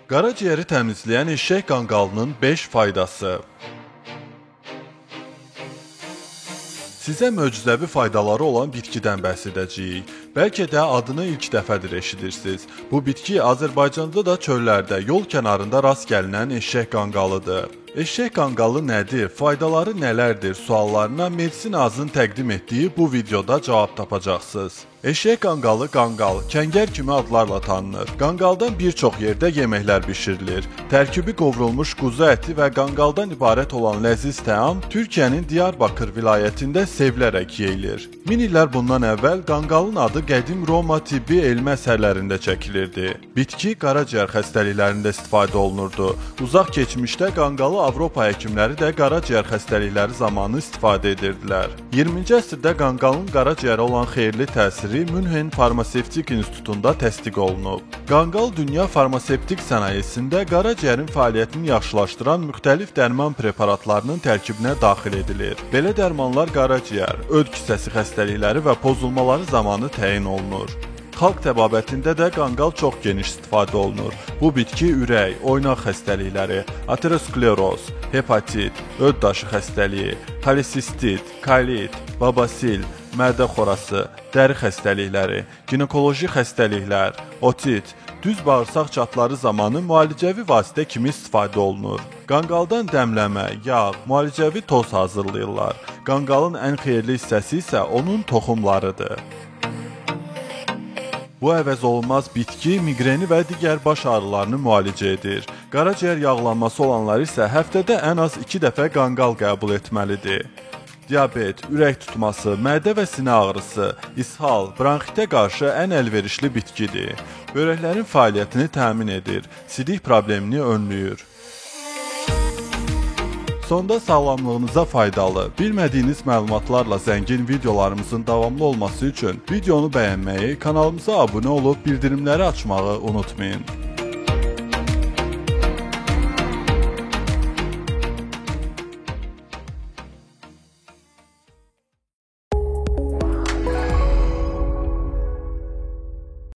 Qaraciyəri təmizləyən eşək qanqalının 5 faydası. Sizə möcüzəvi faydaları olan bitkidən bəhs edəcəyik. Bəlkə də adını ilk dəfədir eşidirsiniz. Bu bitki Azərbaycanda da çöllərdə, yol kənarında rast gəlinən eşək qanqalıdır. Eşək qanqalı nədir, faydaları nələrdir suallarına Medicina.az-ın təqdim etdiyi bu videoda cavab tapacaqsınız. Eşək qanqalı qanqal, kəngər kimi adlarla tanınır. Qanqaldan bir çox yerdə yeməklər bişirilir. Tərkibi qovrulmuş quzu əti və qanqaldan ibarət olan ləziz təam Türkiyənin Diyarbakır vilayətində sevilərək yeyilir. Min illər bundan əvvəl qanqalın adı qədim Roma tibbi elmi əsərlərində çəkilirdi. Bitki qaraciyər xəstəliklərində istifadə olunurdu. Uzaq keçmişdə qanqalı Avropa həkimləri də qaraciyər xəstəlikləri zamanı istifadə edirdilər. 20-ci əsrdə qanqalın qaraciyərə olan xeyirli təsiri Münhen Farmasevtik İnstitutunda təsdiq olunub. Qanqal dünya farmasevtik sənayesində qaraciyərin fəaliyyətini yaxşılaşdıran müxtəlif dərman preparatlarının tərkibinə daxil edilir. Belə dərmanlar qaraciyər, öd kisəsi xəstəlikləri və pozulmaları zamanı təyin olunur. Xalq təbabətində də qanqal çox geniş istifadə olunur. Bu bitki ürək, oynaq xəstəlikləri, ateroskleroz, hepatit, öd daşı xəstəliyi, xolesistit, kolit, babasil, mədə xorası, dəri xəstəlikləri, ginekoloji xəstəliklər, otit, düz bağırsaq çatları zamanı müalicəvi vasitə kimi istifadə olunur. Qanqaldan dəmləmə, yağ, müalicəvi toz hazırlayırlar. Qanqalın ən xeyirli hissəsi isə onun toxumlarıdır. Bu əvəz olunmaz bitki miqreni və digər baş ağrılarını müalicə edir. Qaraciyər yağlanması olanlar isə həftədə ən az 2 dəfə qanqal qəbul etməlidir. Diabet, ürək tutması, mədə və sinə ağrısı, ishal, bronxitə qarşı ən əlverişli bitkidir. Böyrəklərin fəaliyyətini təmin edir, sidik problemini önləyir. Sonda sağlamlığınıza faydalı, bilmədiyiniz məlumatlarla zəngin videolarımızın davamlı olması üçün videonu bəyənməyi, kanalımıza abunə olub bildirimləri açmağı unutmayın.